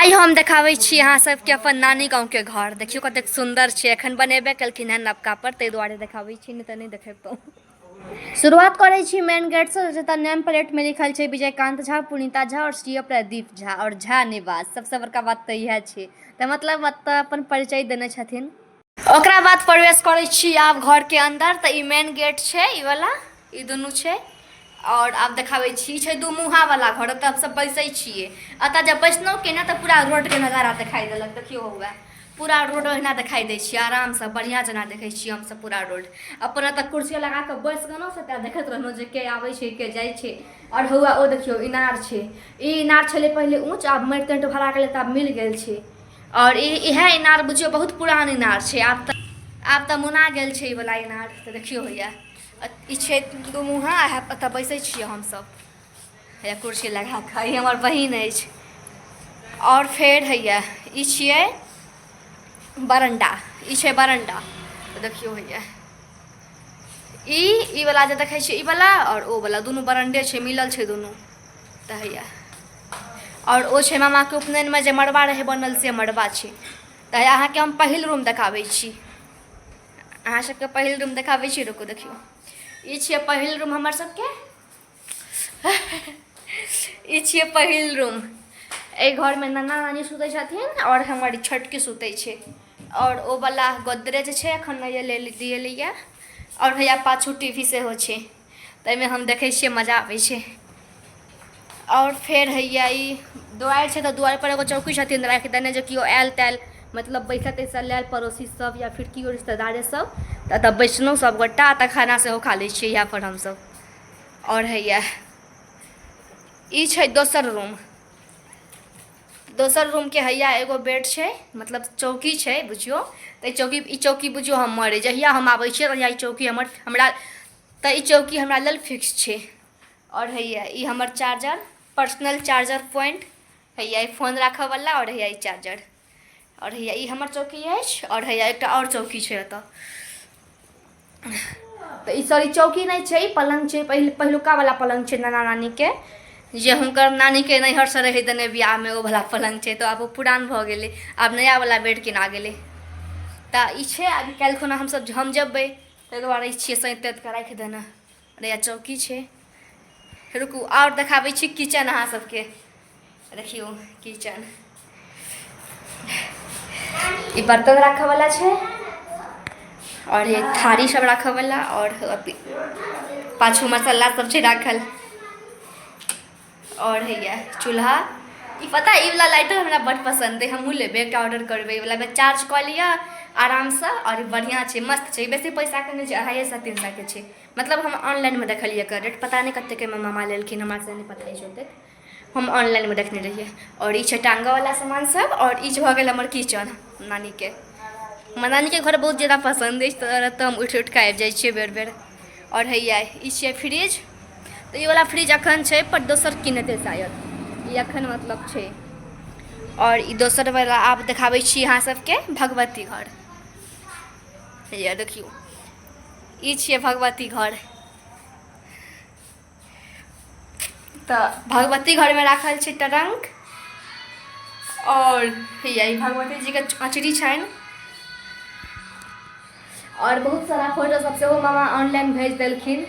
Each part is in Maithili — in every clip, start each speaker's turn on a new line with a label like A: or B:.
A: आइ हम देखाबै छी अहाँ सबके अपन नानी गाँवके घर। देखियौ कतेक सुन्दर छै, एखन बनेबे केलखिन हेँ नवका पर, ताहि दुआरे देखाबै छी, नहि तऽ नहि देखेबतहुँ। शुरुआत करै छी मेन गेटसँ, जतऽ नेम प्लेटमे लिखल छै विजयकान्त झा, पुनीता झा आओर श्री प्रदीप झा आओर झा निवास। सबसँ बड़का बात तऽ इएह छै, तऽ मतलब एतऽ अपन परिचय देने छथिन। ओकरा बाद प्रवेश करै छी आब घरके अन्दर। तऽ ई मेन गेट छै, ई वाला, ई दुनू छै। आओर आब देखाबै छी, छै दू मुँहा वाला घर। ओतऽ हमसब बैसै छियै। एतऽ जब बैसलहुँ कि ने, तऽ पूरा रोडके नजारा देखाइ देलक। देखियौ, हुए पूरा रोड ओहिना देखाइ दै छियै, आरामसँ बढ़िआँ जेना देखै छियै हमसब पूरा रोड अपन। एतऽ कुर्सी लगा कऽ बैस गेलहुँ, सबटा देखैत रहलहुँ जे के आबै छै, के जाइ छै। आओर हौआ ओ देखियौ, इनार छै। ई इनार छलै पहिले ऊँच, आब माटि ताटि भरा गेलै तऽ आब मिल गेल छै। आओर ई इएह इनार बुझियौ बहुत पुरान इनार छै, आब तऽ मुना गेल छै ई वला इनार। तऽ देखियौ, होइए ई छै दू मुँहा। एतऽ बैसै छियै हमसब, हैया कुर्सी लगा कऽ। ई हमर बहिन अछि। आओर फेर हैया ई छियै बरण्डा, ई छै बरण्डा। तऽ देखियौ, हैया ई ई वला जे देखै छियै, ई वला आओर ओ वला दुनू बरण्डे छै, मिलल छै दुनू। तऽ हैया आओर ओ छै मामाके उपनयनमे जे मड़बा रहै बनल, से मड़बा छै। तऽ अहाँके हम पहिल रूम देखाबै छी, अहाँ सबके पहिल रूम देखाबै छी। रुकू, देखियौ, ई छियै पहिल रूम हमर सबके, ई छियै पहिल रूम। एहि घरमे नाना नानी सुतै छथिन आओर हमर छोटकी सुतै छै। आओर ओ वला गोदरेज छै, एखन नहि ले दिएलैए। आओर भैया पाछू टी वी सेहो छै, ताहिमे हम देखै छियै, मजा आबै छै। आओर फेर हैया ई दुआरि छै, तऽ दुआरि पर एगो चौकी छथिन राखि देने, जे केओ आयल तायल, मतलब बैसऽ तैसऽ लेल पड़ोसी सब या फिर केओ रिश्तेदारे सब। तऽ एतऽ बैसलहुँ सब गोटा, एतऽ खाना सेहो खा लै छियै इएह पर हमसब। आओर हैया ई छै दोसर रूम। दोसर रूमके हैया एगो बेड छै, मतलब चौकी छै बुझियौ। तऽ चौकी, ई चौकी बुझियौ हमर अइ, जहिया हम आबै छियै तहिया ई चौकी हमर, हमरा तऽ ई चौकी हमरा लेल फिक्स छै। आओर हैया ई हमर चार्जर, पर्सनल चार्जर पॉइंट, हैया ई फोन राखऽवला आओर हैया ई चार्जर। आओर हैया ई हमर चौकी अछि। आओर हैया एकटा आओर चौकी छै एतऽ। तऽ ई सॉरी, चौकी नहि छै, पलङ्ग छै। पहिलुका वाला पलङ्ग छै नाना नानीके, जे हुनकर नानीके नैहरसँ रहै देने बियाहमे, ओ वाला पलङ्ग छै। तऽ आब ओ पुरान भऽ गेलै, आब नया वाला बेड किना गेलै। तऽ ई छै। आब काल्हि खुना हमसब, हम जेबै, ताहि दुआरे ई छियै सैंत तैंत कऽ राखि देने। अरे चौकी छै। रुकू, आओर देखाबै छी किचन अहाँ सबके। देखियौ किचन, ई बर्तन राखऽ वाला छै आओर ये थारी सब राखऽ वाला, आओर पाछू मसाला सब छै राखल। आओर हैया चूल्हा। ई पता, ई वाला लाइटर हमरा बड्ड पसन्द अइ, हमहूँ लेबै एकटा, ऑर्डर करबै। ई वालामे चार्ज कऽ लिअ आरामसँ आओर ई बढ़िआँ छै, मस्त छै। बेसी पैसाके नहि छै, 250 300के छै। मतलब हम ऑनलाइनमे देखलियै एकर रेट, पता नहि कतेकमे मामा लेलखिन, हमरा से नहि पता अछि ओतेक, हम ऑनलाइनमे देखने रहियै। आओर ई छै टाँगऽवला सामान सब। आओर ई भऽ गेल हमर किचन। नानीके, हमरा नानीके घर बहुत ज्यादा पसन्द अछि, तऽ एतऽ हम उठि उठि कऽ आबि जाइ छियै बेर बेर। आओर हैया ई छियै फ्रिज। तऽ ई वाला फ्रिज अखन छै, पर दोसर किनेतै शायद, ई अखन मतलब छै। आओर ई दोसर वाला आब देखाबै छी अहाँ सबके भगवती घर। हैया देखियौ, ई छियै भगवती घर। तऽ भगवती घरमे राखल छै ट्रंक। आओर हैया ई भगवती जीके अचरी छनि। आओर बहुत सारा फोटो सब सेहो मामा ऑनलाइन भेज देलखिन।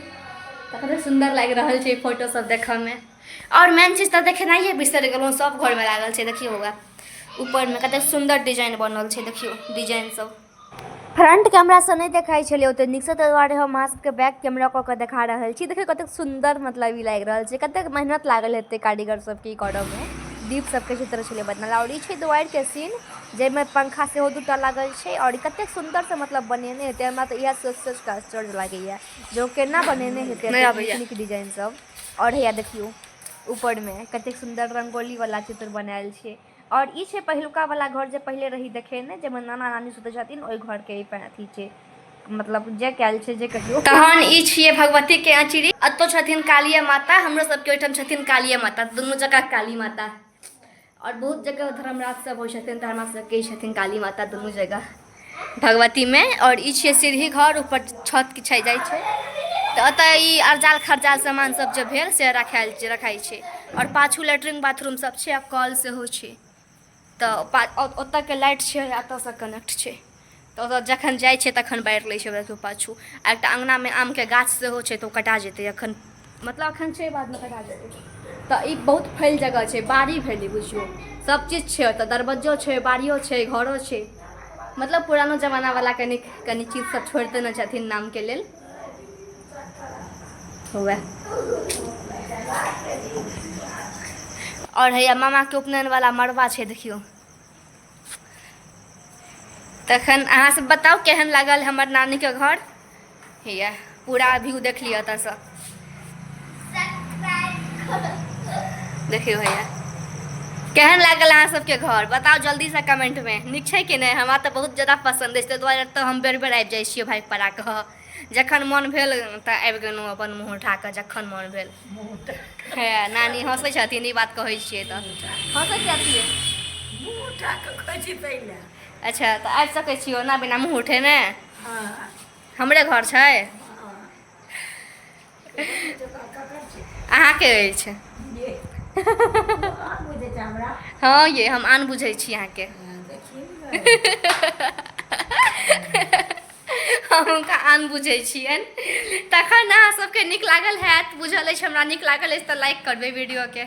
A: तऽ कतेक सुन्दर लागि रहल छै फोटो सब देखऽमे। आओर मेन चीज तऽ देखेनाइए बिसरि गेलहुँ, सब घरमे लागल छै। देखियौ, होगा ऊपरमे कतेक सुन्दर डिजाइन बनल छै, देखियौ डिजाइन सब। फ्रंट कैमरासँ नहि देखाइ छलै ओतेक नीकसँ, ताहि दुआरे हम अहाँ सबके बैक कैमरा कऽ कऽ देखा रहल छी। देखियौ, कतेक सुन्दर मतलब ई लागि रहल छै, कतेक मेहनत लागल हेतै कारीगर सबके ई करऽमे। दीप सबके चित्र छलै बनल। आओर ई छै दुआरिके सीन, जाहिमे पंखा सेहो दूटा लागल छै। आओर ई कतेक सुन्दरसँ मतलब बनेने हेतै, हमरा तऽ इएह सोचि सोचि कऽ आश्चर्य लागैए जे ओ केना बनेने हेतै एतेक नीक नीक डिजाइन सब। आओर हैया देखियौ, ऊपरमे कतेक सुन्दर रंगोली वाला चित्र बनायल छै। आओर ई छै पहिलुका वाला घर, जे पहिले रही देखेने, जाहिमे नाना नानी सुतै छथिन, ओहि घरके ई अथी छै, मतलब जे कयल छै जे कहियौ। तहन ई छियै भगवतीके अचरी। एतौ छथिन कालिए माता, हमरो सबके ओहिठाम छथिन कालिए माता, दुनू जगह काली माता। आओर बहुत जगह धर्मराज सब होइ छथिन, तऽ हमरा सबके छथिन काली माता दुनू जगह भगवतीमे। आओर ई छियै सीढ़ी घर, ऊपर छत छै जाइ छै। तऽ ओतऽ ई अरजाल खरजाल सामान सब जे भेल से रखायल रखाइ छै। आओर पाछू लेटरिन बाथरूम सब छै आ कल सेहो छै। तऽ ओतऽके लाइट छै एतऽसँ कनेक्ट छै। तऽ ओतऽ जखन जाइ छै तखन बारि लै छै। देखियौ पाछू आ एकटा अङ्गनामे आमके गाछ सेहो छै, तऽ ओ कटा जेतै एखन, मतलब एखन छै, बादमे कटा जेतै। तऽ ई बहुत फैल जगह छै, बाड़ी भेलै बुझियौ, सब चीज छै ओतऽ, दरबज्जो छै, बाड़ियो छै, घरो छै। मतलब पुरानो जमानावला कनि कनि चीज सब छोड़ि देने छथिन नामके लेल। वएह आओर हैया मामाके उपनयन वाला मड़बा छै, देखियौ। तखन अहाँ सब बताउ केहन लागल हमर नानीके घर? हैया पूरा व्यू देख लिअ एतऽसँ, देखियौ। हैया केहन लागल अहाँ सबके घर, बताउ जल्दीसँ कमेंटमे, नीक छै कि नहि? हमरा तऽ बहुत ज्यादा पसन्द अछि, ताहि दुआरे तऽ हम बेर बेर आबि जाइ छियै भागि पड़ा कऽ। जखन मन भेल तऽ आबि गेलहुँ अपन मुँह उठा कऽ, जखन मन भेल। हे नानी हँसै छथिन, ई बात कहै छियै तऽ हँसै किया छियै?
B: मुँह उठा कऽ कहै छी ताहि लए।
A: अच्छा, तऽ आबि सकै छी ओना बिना मुँह उठेने?
B: हँ।
A: हमरे घर छै। अहाँके अछि? हँ ये, हम आन बुझै छी अहाँके, हम हुनका आन बुझै छियनि। तखन अहाँ सबके नीक लागल हैत, बुझल अछि हमरा, नीक लागल अछि तऽ लाइक करबै वीडियोके।